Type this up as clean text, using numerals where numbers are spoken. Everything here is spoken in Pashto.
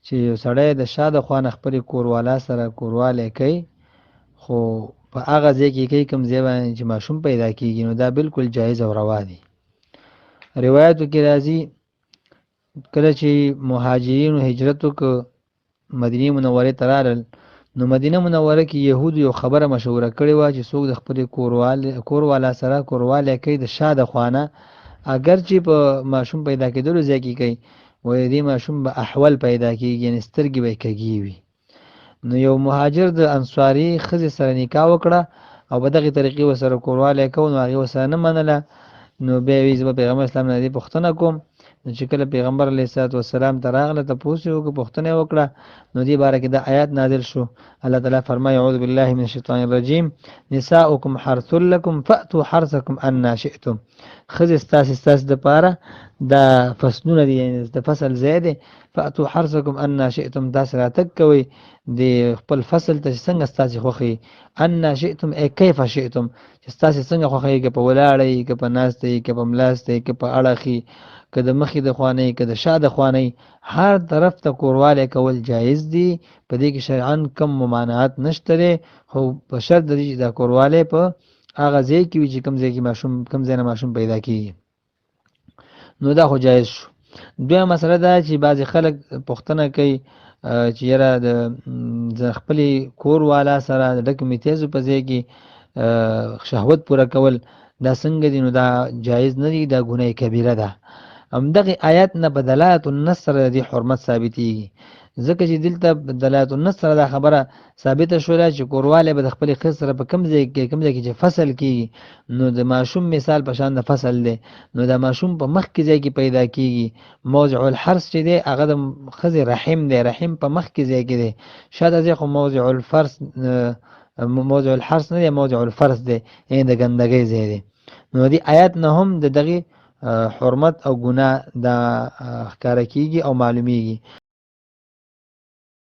چې یو سړی د شا د خوا نه خپلې کوروالا سره کوروالی کوي، خو په هغه ځای کې کوي کوم ځای باندې چې ماشوم پیدا کیږي، نو دا بالکل جایز او روا دي. روایتو کې راځي کله چې مهاجرینو هجرت وکړ، مدینه منورې ته راغلل، نو مدینه منوره کې یهودو یو خبره مشهوره کړې وه چې څوک د خپلې کوروالا سره کوروالی کوي د شا د خوا نه، اګر چې په ماشوم پیدا کېدلو ځای کې کوي، وایي دې ماشوم به احول پیدا کېږي، یعنې سترګې به یې کږې وي. نو یو مهاجر د انصاري ښځې سره نکاح وکړه او په دغې طریقې ورسره کوروالی کوو، نو هغې ورسره نه منله. نو بیا یې زه به پیغمبر اسلام نه دې پوښتنه کوم. نو چې کله پیغمبر علیه الصلاة والسلام ته راغله، تپوس یې وکړ، پوښتنه یې وکړه، نو دې باره کې دا آیات نازل شو. الله تعالی فرمایي: اعوذ بالله من الشیطان الرجیم، نساؤکم حرث لکم فأتوا حرثکم انا شئتم. ښځې ستاسې دپاره دا فصلونه دي، یعنې د فصل ځای دی. فأتوا حرثکم انا شئتم، تاسې راتګ کوئ د خپل فصل ته چې څنګه ستاسې خوښي. انا شئتم ای کیف شئتم، چې ستاسې څنګه خوښه یي، که په ولاړه یي، که په ناسته یي، که په ملاسته یي، که په اړخ یي، که د مخې د خوا نه یي، که د شا د خوا نه یي، هر طرف ته کوروالی کول جایز دي. په دې کې شرعاً کوم ممانعت نشته دی، خو په شرط د دې چې دا کوروالی په هغه ځای کې وي چې کوم ځای کې ماشوم، کوم ځای نه ماشوم پیدا کیږي. نو دا خو جایز شو. دویمه مسله دا چې بعضې خلک پوښتنه کوي چې یاره د خپلې کور والا سره د ډکو میتیزو په ځای کې شهوت پوره کول دا څنګه دي؟ نو دا جایز نه دي، دا ګناه کبیره ده. همدغې آیات نه په دلالت النص سره د دې حرمت ثابتېږي، ځکه چې دلته دلالت النص سره دا خبره ثابته شوله چې کوروالی به د خپلې ښځې سره په کوم ځای کې، کوم ځای کې چې فصل کېږي، نو د ماشوم مثال په شان د فصل دی، نو د ماشوم په مخکې ځای کې پیدا کېږي. موضع الحرث چې دی هغه د ښځې رحم دی، رحم په مخکې ځای کې دی، شاته ځای خو موضع الفرس، موضع الحرث نه دی، موضع الفرس دی، یعنې د ګندګۍ ځای دی. نو دې آیات نه هم د دغې حرمت او ګناه دا ښکاره کېږي او معلومیږي.